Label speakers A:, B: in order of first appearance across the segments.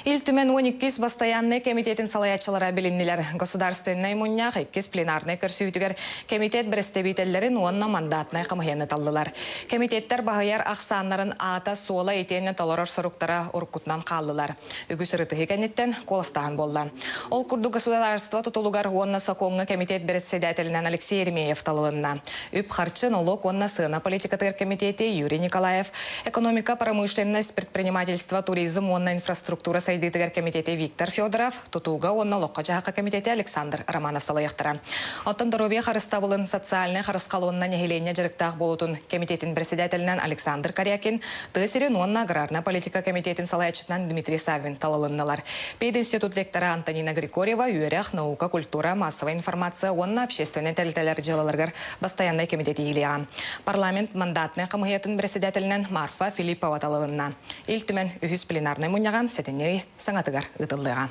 A: Ил Түмэн 12 бастайааннай кэмитиэтин салайааччылара билиннилэр. Государственнай мунньах иккис пленарнай көрсүһүүтүгэр кэмитиэт бэрэстэбиитэллэрин уонна мандатнай хамыһыйаны таллылар. Кэмитиэттэр баһыйар ахсааннарын аата-суола итиэннэ толорор соруктара уруккутунан хааллылар. Үгүс ырытыһыы кэнниттэн куоластааһын буолла. Ол курдук государство тутулугар уонна сокуоҥҥа кэмитиэт бэрэссэдээтэлинэн Алексей Еремеев талылынна. Үп-харчы, нолуок уонна сыана политикатыгар кэмитиэти Юрий Николаев, экономика, промышленность, предпринимательство, туризм уонна инфраструктура сайдыытыгар кэмитиэти Виктор Федоров, тутууга уонна олоххо-дьаһахха кэмитиэти Александр Романов салайыахтара. Оттон доруобуйа харыстабылын, социальнай харысхал уонна нэһилиэнньэ дьарыктаах буолуутун кэмитиэтин председателинэн Александр Корякин, тыа сирин уонна аграрнай политика кэмитиэтин салайааччытынан Дмитрий Саввин талылыннылар. Пединститут лектора Антонина Григорьева үөрэх, наука, культура, массовай информация уонна общественнай тэрилтэлэр дьыалаларыгар бастайаннай кэмитиэт иилиэҕэ. Парламент мандатнай хамыһыйатын председателинэн Марфа Филиппова талылынна. Ил Түмэн үһүс пленарнай мунньаҕа сэтинньи саҥатыгар ыытыллыаҕа.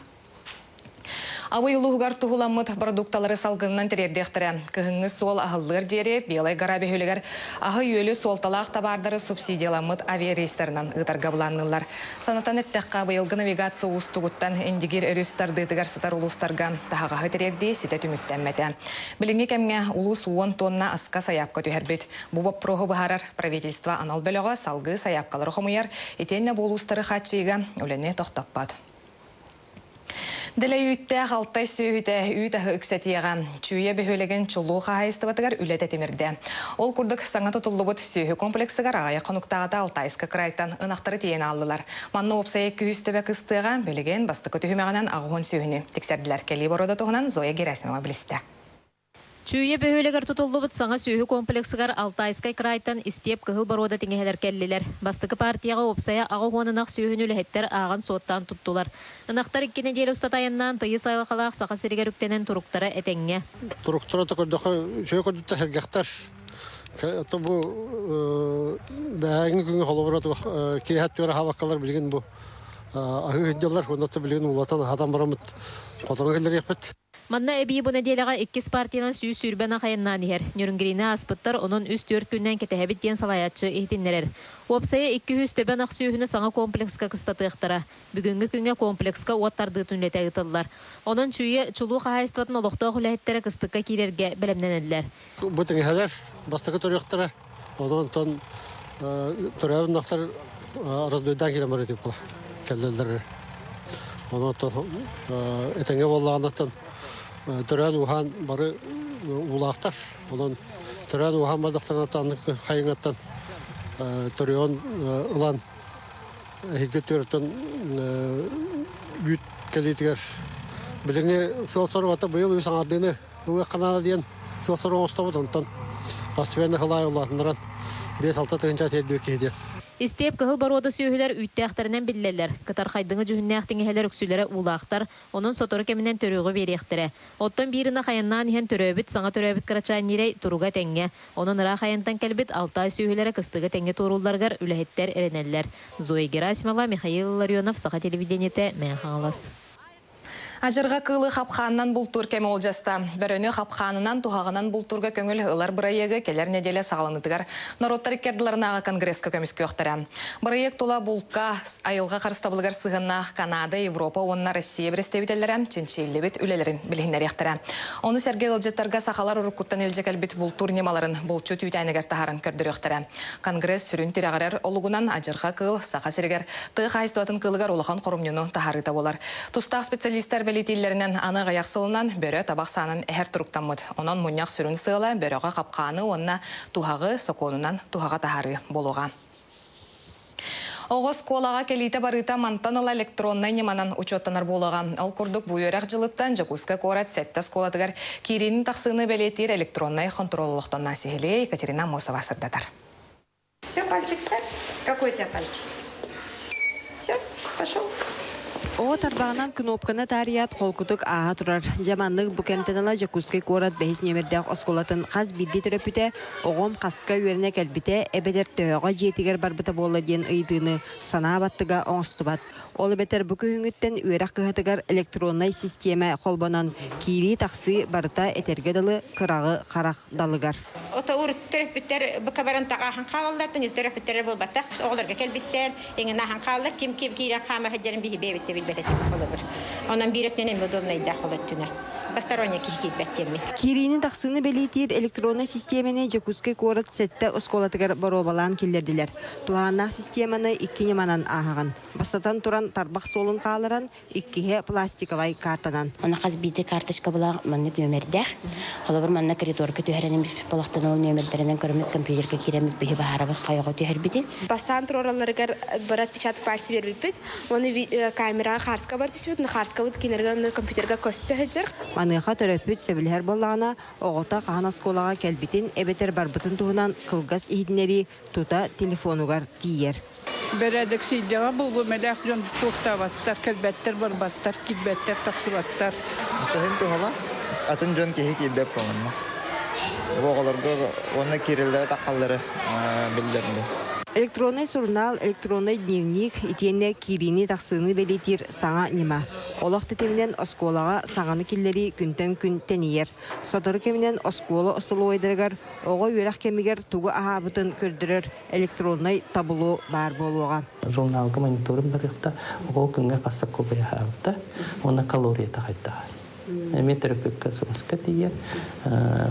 A: Абый улууһугар туһуламмыт продукталары салгынынан тириэрдиэхтэрэ. Кыһыҥҥы суол аһыллыар диэри Белай гора бөһүөлэгэр аһы-үөлү суолталаах табаардары субсидияламмыт авиарейстарынан ыытарга былаанныыллар. Санатан эттэххэ, быйылгы навигация уустугуттан Индигир өрүс тардыытыгар сытар улуустарга таһаҕаһы тириэрдии ситэ түмүктэммэтэ. Билиҥҥи кэмҥэ улуус уон тонна аска сайаапка түһэрбит. Бу боппуруоһу быһаарар правительство анал бөлөҕө салгыы сайаапкалары хомуйар, итиэннэ бу улуустары хааччыйыыга үлэни тохтоппот. Дэлэй үүттээх Алтай сүөһүтэ үүт аһы үксэтиэҕэ. Чүүйэ бөһүөлэгин чулуу хаһаайыстыбатыгар үлэ тэтимирдэ. Ол курдук саҥа тутуллубут сүөһү комплексыгар аҕыйах хонуктааҕыта Алтайскай крайтан ынахтары тиэйэн ааллылар. Манна уопсайа 200 төбө кыстыаҕа, билигин бастакы түһүмэҕинэн 80 сүөһүнү тиксэрдилэр. Кэлии боруода туһунан Зоя Герасимова билистэ.
B: Чүүйэ бөһүөлэгэр тутуллубут саҥа сүөһү комплексыгар Алтайскай крайтан истиэп кыһыл боруода тиҥэһэлэр кэллилэр. Бастакы партияҕа уопсайа 80 ынах сүөһүнү үлэһиттэр ааҕан-суоттаан туттулар. Ынахтар икки нэдиэлэ устата айаннаан тыйыс айылҕалаах Саха сиригэр үктэнэн туруктара этэҥҥэ.
C: Туруктара да көрдөххө, үчүгэй көрдүттэр сэргэхтэр. Это бу бэһээҥҥи күҥҥэ холобура киэһэ түөрэ аһаабаккалар билигин бу аһыы сылдьаллар. Онно билигин уулатан аһатан бараммыт хотоно киллэриэхпит.
B: Манна эбии бу нэдиэлэҕэ иккис партиянан 120 ынах айаннаан иһэр. Нюрнгрины ааспыттар, онон үс-түөрт күнүнэн кэтэһэбит диэн салайааччы иһитиннэрэр. Уопсайа 200 төбө ынах сүөһүнү саҥа комплекска кыстатыахтара. Бүгүҥҥү күҥҥэ комплекска уот тардыытын үлэтэ ыытыллар. Онон Чүүйэ чулуу хаһаайыстыбатын олохтоох үлэһиттэрэ кыстыкка киирэргэ бэлэмнэнэллэр.
C: Бу тиҥэһэлэр бастакы төрүөхтэрэ. Онон онтон төрөөбүт ынахтар раздойдаан киирэн барар этик була кэллэллэр. Онон этэҥҥэ буоллаҕынаттан төрөөн ууһаан бары уулаахтар. Онон төрөөн ууһаан бардахтарына хайыҥаттан төрүөҕүн ылан эһиги төрөтөн үүт кэлиитигэр билиҥҥи сыал-сорук быйыл үс аҥардыыны ылыахха наада диэн сыал-сорук оҥостобут, онтон постепенно хылаай улаатыннаран 5-6 тыһыынча тиэрдибит киһи диэн.
B: Истиэп кыһыл боруода сүөһүлэр үүттээхтэринэн биллэллэр. Кытархайдыҥы дьүһүннээх тиҥэһэлэр үксүлэрэ уулаахтар, онон сотору кэминэн төрүөҕү биэриэхтэрэ. Оттон биир ынах айаннаан иһэн төрөөбүт, саҥа төрөөбүт кырачаан ньирэй туруга этэҥҥэ. Онон ыраах айантан кэлбит Алтай сүөһүлэрэ кыстыгы тэҥҥэ туоруулларыгар үлэһиттэр эрэнэллэр. Зоя Герасимова, Михаил Илларионов, Саха телевидениетэ, Мэҥэ Хаҥалас.
A: Адьырҕа кыылы хапхаанынан бултуур кэм уолдьаста. Бөрөнү хапхаанынан, туһаҕынан бултуурга көҥүл ылар бырайыагы кэлэр нэдиэлэ саҕаланыытыгар норуоттар икки ардыларынааҕы конгресска көмүскүөхтэрэ. Бырайыак тула булка, айылҕа харыстабылыгар сыһыаннаах Канада, Европа уонна Россия бэрэстэбиитэллэрэ чинчийиллибит үлэлэрин билиһиннэриэхтэрэ. Ону сэргэ ыалдьыттарга сахалар уруккуттан илдьэ кэлбит бултуур ньымаларын булчут үүтээнигэр таһааран көрдөрүөхтэрэ. Конгресс сүрүн тирэҕирэр олугунан адьырҕа кыыл Саха сиригэр тыа хаһаайыстыбатын кыылыгар улахан хорумньуну таһаарыыта буолар. Тустаах специалистар бэлиэтииллэринэн, аны аҕыйах сылынан бөрө табах саанан эһэр туруктаммыт. Онон мунньах сүрүн сыала бөрөҕө хапкааны уонна туһаҕы сокуонунан туһаҕа таһаарыы буолуоҕа. Оҕо оскуолаҕа кэлиитэ-барыыта мантан ыла электроннай ньыманан учуоттанар буолуоҕа. Ол курдук бу үөрэх дьылыттан Дьокуускай куорат сэттэ оскуолатыгар киириини-тахсыыны бэлиэтиир электроннай хонтуруол олохтонно сиһилиэ Екатерина Аммосова сырдатар.
D: Все, пальчик ставь. Какой у тебя пальчик? Все, пошел.
E: Оҕо тарбаҕынан кнопканы таарыйаат холкутук ааһа турар. Дьэ маннык бу кэмтэн ыла Дьокуускай куорат бэһис нүөмэрдээх оскуолатын хас биирдии төрөппүтэ оҕом хаска үөрэнэ кэлбитэ эбэтэр төһөҕө дьиэтигэр барбыта буолла диэн ыйытыыны санаа баттыга оҥостубат. Ол эбэтэр бу күһүҥҥүттэн үөрэх кыһатыгар электроннай систиэмэ холбонон киирии-тахсыы барыта этэргэ дылы кыраҕы харах далыгар.
D: Ото урут төрөппүттэр быка баран таҕааһын хаалаллар, төрөппүттэрэ буолбатах. Оҕолорго кэлбиттэр, иҥин ааһан хаалла, ким ким киирэн хаама сылдьарын биһи бэйэбит да билбэт. киирбэт этибит холобур. Онон биир өттүнэн эмиэ удобнайдаах ол өттүнэ. Посторонний киһи киирбэт диэммит.
E: Киириини тахсыыны бэлиэтиир электроннай систиэмэни Дьокуускай куорат сэттэ оскуолатыгар боруобалаан киллэрдилэр. Туһааннаах системаны икки ньыманан ааһаҕын. Бастатан туран, тарбах суолун хааларан, иккиһэ пластиковай картанан.
F: Аны хас биирдии карточка булаах маннык нүөмэрдээх. Холобур, манна коридорга түһэрэн биспит болохтон ол нүөмэрдэринэн көрөммүт компьютерга киирэммит биһи баһаарабыт хайаҕа түһэрбитин.
G: Бастаан туруоралларыгар бары отпечаток пальцы биэрбиппит. Оны камераҕа хаарска бар түспүт, хаарскабыт кинилэргэ компьютерга көстө сылдьар.
E: Маныаха төрөппүт сөбүлэһэр буоллаҕына, оҕото хаһан оскуолаҕа кэлбитин эбэтэр барбытын туһунан кылгас иһитиннэрии тута телефонугар тиийэр.
H: Бэрээдэксийдэҕэ буолуо мэлээх дьон туохтаабаттар, кэлбэттэр, барбаттар, киирбэттэр, тахсыбаттар.
I: Таһын туһалаах, атын дьон киһи киирбэт по-моему. Бу оҕолорго уонна киирэллэрэ таххаллары биллэрди.
E: Электроннай сурунаал, электроннай дневник итиэннэ киириини-тахсыыны бэлиэтиир саҥа ньыма. Олох тэтиминэн оскуолаҕа саҥаны киллэрии күнтэн күн тэнийэр. Сотору кэминэн оскуола остолобуойдарыгар оҕо үөрэх кэмигэр тугу аһаабытын көрдөрөр электроннай табло баар буолуоҕа.
J: Журналга мониторинг барыахта, оҕо күҥҥэ хас кубай аһаабыта уонна калорията хайдаҕа. Эмиэ төрөппүккэ смс-ка тиийэр,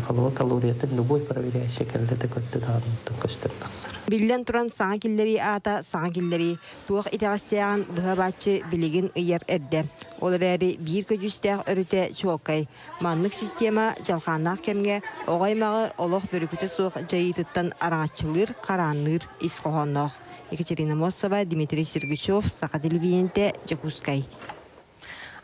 J: холобур калориятын любой проверяющий кэллэ да көрдө даҕаны көстөн тахсар.
E: Биллэн туран, саҥа киллэрии аата саҥа киллэрии. Туох итэҕэстээҕин быһа-бааччы билигин ыйар эрдэ. Ол эрээри биир көдьүүстээх өрүтэ чуолкай. Маннык система дьалхааннаах кэмҥэ оҕо аймаҕы олох бөрүкүтэ суох дьайыытыттан араҥаччылыыр, хараанныыр ис хоһоонноох. Екатерина Моссова, Дмитрий Сергучев, Саха телевидениетэ, Дьокуускай.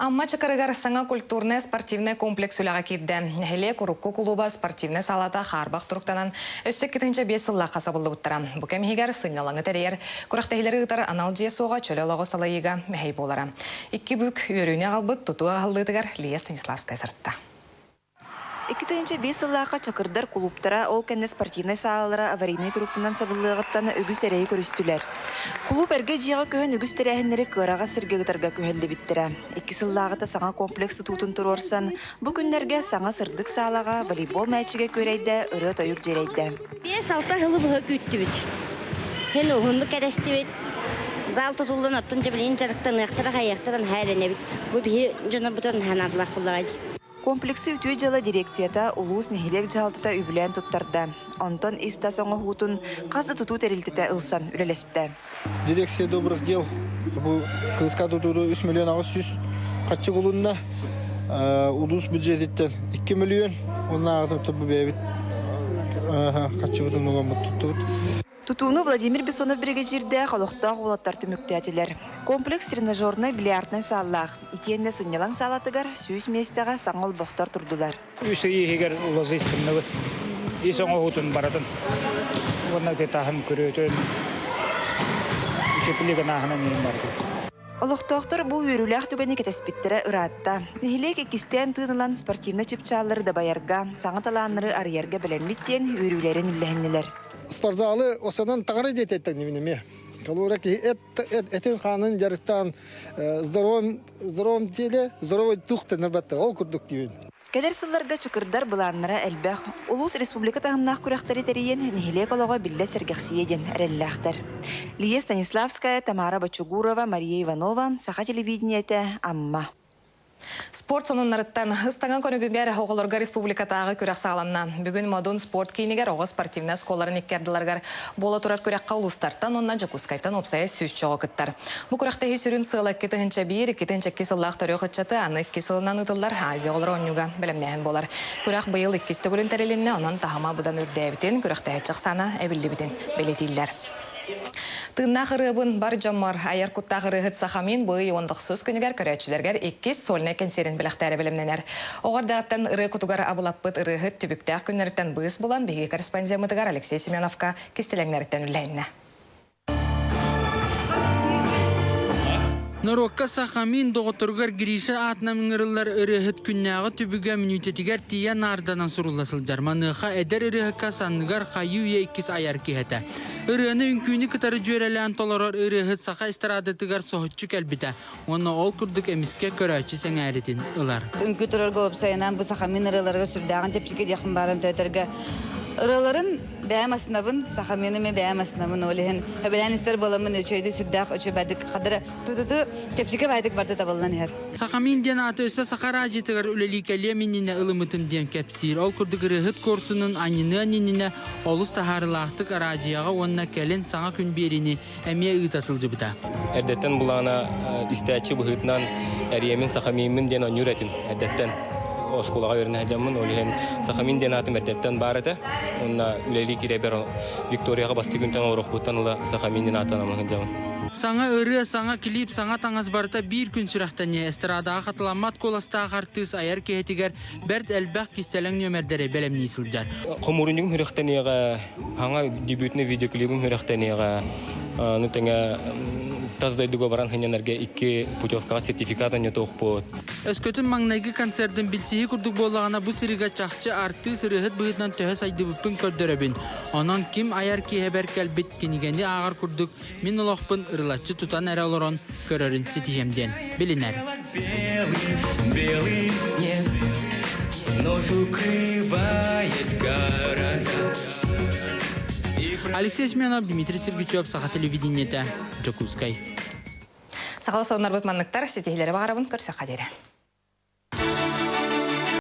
A: Амма Чакырыгар саҥа культурнай спортивнай комплекс үлэҕэ киирдэ. Нэһилиэк урукку кулууба спортивнай саалата хаарбах туруктанан өссө 2005 сыллаахха сабыллыбыттара. Бу кэм иһигэр сынньалаҥы тэрийэр, күрэхтэһиилэри ыытар анал дьиэ суоҕа чөл олоҕу салайыыга мэһэй буолара. Икки бүк үөрүүнү аҕалбыт тутуу аһыллыытыгар Лия Станиславская сырытта.
K: 2005 сыллаахха Чакырдар кулууптара, ол кэннэ спортивнай саалалара аварийнай туруктанан сабыллыаҕыттан үгүс эрэйи көрүстүлэр. Кулууп эргэ дьиэҕэ көһөн үгүс тэрээһиннэри кыараҕас сиргэ ыытарга күһэллибиттэрэ. Икки сыллааҕыта саҥа комплекс тутуутун туруорсан, бу күннэргэ саҥа сырдык саалаҕа волейбол мээчигэ күөрэйдэ, ырыа-тойук дьиэрэйдэ.
L: 5-6 сылы быһа күүттүбүт. Һин уһуннук кэтэстибит. Зал тутуллан оттон дьэ дьарыктаныахтара хайыахтара наһаа эрэнэбит. Бу биһи дьонорбутун наһаа буллаҕай.
K: Комплексы үтүө дьыала дирекцията улуус нэһилиэк дьаһалтата үбүлээн туттарда. Онтон ис-тас оҥоһуутун хас да тутуу тэрилтэтэ ылсан үлэлэстэ.
M: Дирекция добрых дел бу кыыска тутууду 3 миллион 800 хаччы кулунна. Улуус бюджетиттен 2 миллион, оннааҕы бу бэйэбит хаччыбытын уламмыт туттубут.
K: Тутууну Владимир Бессонов биригэдьиирдээх олохтоох уолаттар түмүктээтилэр. Комплекс тренажернай бильярднай сааллаах. Итиэннэ сынньалаҥ саалатыгар 100 миэстэҕэ саҥа олбохтор турдулар.
N: Үс ый иһигэр улазыйскынныбыт. Ис оҥоһуутун барытын. Уонна тытаһын көрөөтөн утеплигын ааһынан иһин барытын.
K: Олохтоохтор бу үөрүүлээх түгэни кэтэспиттэрэ ыраатта. Нэһилиэк иккистээн тыын ылан спортивнай чыпчааллары дабайарга, саҥа талааннары арыйарга бэлэммит диэн үөрүүлэрин үллэһиннилэр.
M: Спортзалы осанан таҥара диэтеттен эмиэ. Холобура киһи этин хаанын дьарыктаан здоровым здоровом теле здоровый дух тэнэрбэттэр ол курдук диибин.
K: Кэлэр сылларга чакырдар былааннара элбэх. Улуус республика таһымнаах күрэхтэри тэрийэн нэһилиэк олоҕо биллэ сэргэхсийэ диэн эрэллээхтэр. Лия Станиславская, Тамара Бочугурова, Мария Иванова, Саха телевидениетэ, Амма.
A: Спорт сонуннарыттан ыстаҥа көрүҥүгэр оҕолорго республикатааҕы күрэх саҕаланна. Бүгүн Модун спорт киинигэр оҕо спортивнай оскуолаларын икки ардыларыгар буола турар күрэххэ улуустартан уонна Дьокуускайтан уопсайа 100 оҕо кыттар. Бу күрэхтэһии сүрүн сыала 2-1001, 2-2002 сыллаах төрүөх ыччаты аны икки сылынан ыытыллар Азия оҕолоро оонньууга бэлэмнээһин буолар. Күрэх быйыл иккис төгүлүн тэрилиннэ, онон таһыма быдан үрдээбитин, күрэхтэһээччи ахсаана эбиллибитин бэлиэтииллэр. Тыыннаах ырыабын бар дьоммор айар куттаах ырыаһыт Сахамин бу ый 19 күнүгэр көрөөччүлэргэр иккис сольнай кэнсиэрин бэлэхтээри бэлэмнэнэр. Оҕо эрдэҕиттэн ырыа кутугар абылаппыт ырыаһыт түбүктээх күннэриттэн быыс булан биһиги корреспондеммытыгар Алексей Семеновка кистэлэҥнэриттэн үллэһиннэ.
O: Норуокка Сахамин доҕотторугар Гриша аатынан ыҥырыллар ырыаһыт күннээҕи түбүгэ мүнүүтэтигэр тиийэ наарданан сурулла сылдьар. Маныаха эдэр ырыаһыкка санныгар хайыы-үйэ иккис айар киһи этэ. Ырыаны үҥкүүнү кытары дьүөрэлээн толорор ырыаһыт саха эстрадатыгар соһуччу кэлбитэ уонна ол курдук эмискэ көрөөччү сэҥээритин ылар.
P: Үҥкүү турарга уопсайынан бу Сахамин ырыаларыгар сүрдээҕин чэпчэки диэхпин баарым төтөргө ырыаларын. Бэйэм астынабын, сахамыыны мен бэйэм астынабын, ол иһин хөбөлөөн истэр буоламмын үчүгэйдик сүрдээх үчүгэйдик хадара ту-ту-ту чэпчэки баайдык барда табыллан иһэр.
O: Сахамин диэн ааты өссө саха араадьыйатыгар үлэлии кэлиэм иннинэ ылыммытым диэн кэпсиир. Ол курдук ырыаһыт куорсунун анньыныан иннинэ олус таһаарыылаахтык араадьыйаҕа уонна кэлин саҥа күн биэриини эмиэ ыыта сылдьыбыта.
Q: Эрдэттэн булаана истээччи быһыытынан эриэмин Сахамииммин диэн оонньуур этим. Эрдэттэн оскуолаҕа үөрэнэ сылдьаммын, ол иһин Сахамин диэн аатым эрдэттэн баар этэ. Уонна үлэлии киирэрбэр Викторияҕа бастакы күнтэн олоруохпуттан ыла Сахамин диэн ааттанаммын сылдьабын.
O: Саҥа ырыа, саҥа клип, саҥа таҥас барыта биир күн сүрэхтэниэ. Эстрадаҕа хатыламмат куоластаах артыыс айар киһитигэр бэрт элбэх кистэлэҥ нүөмэрдэри бэлэмнии сылдьар.
Q: Хомуурунньугум сүрэхтэниэҕэ, саҥа дебютный видеоклибым сүрэхтэниэҕэ, ону тэҥэ тас дойдуга баран сынньанарга икки путевкаҕа сертификат оонньотуохпут.
O: Өскөтүн маҥнайгы концердын билсиһии курдук буоллаҕына, бу сырыыга чахчы артыыс ырыаһыт быһыытынан төһө сайдыбыппын көрдөрөбүн. Онон ким айар киэһэбэр кэлбит кинигэни ааҕар курдук мин олохпун ырылаччы тутан эрэ олорон көрөрүн ситиһиэм диэн билинэр.
R: Белый снег вновь укрывает города.
O: Алексей Семенов, Дмитрий Сергучев, Саха телевидениетэ, Дьокуускай.
A: Сахала соннорбут манныктар ситиһилэри баҕарабын көрсөххө диэри.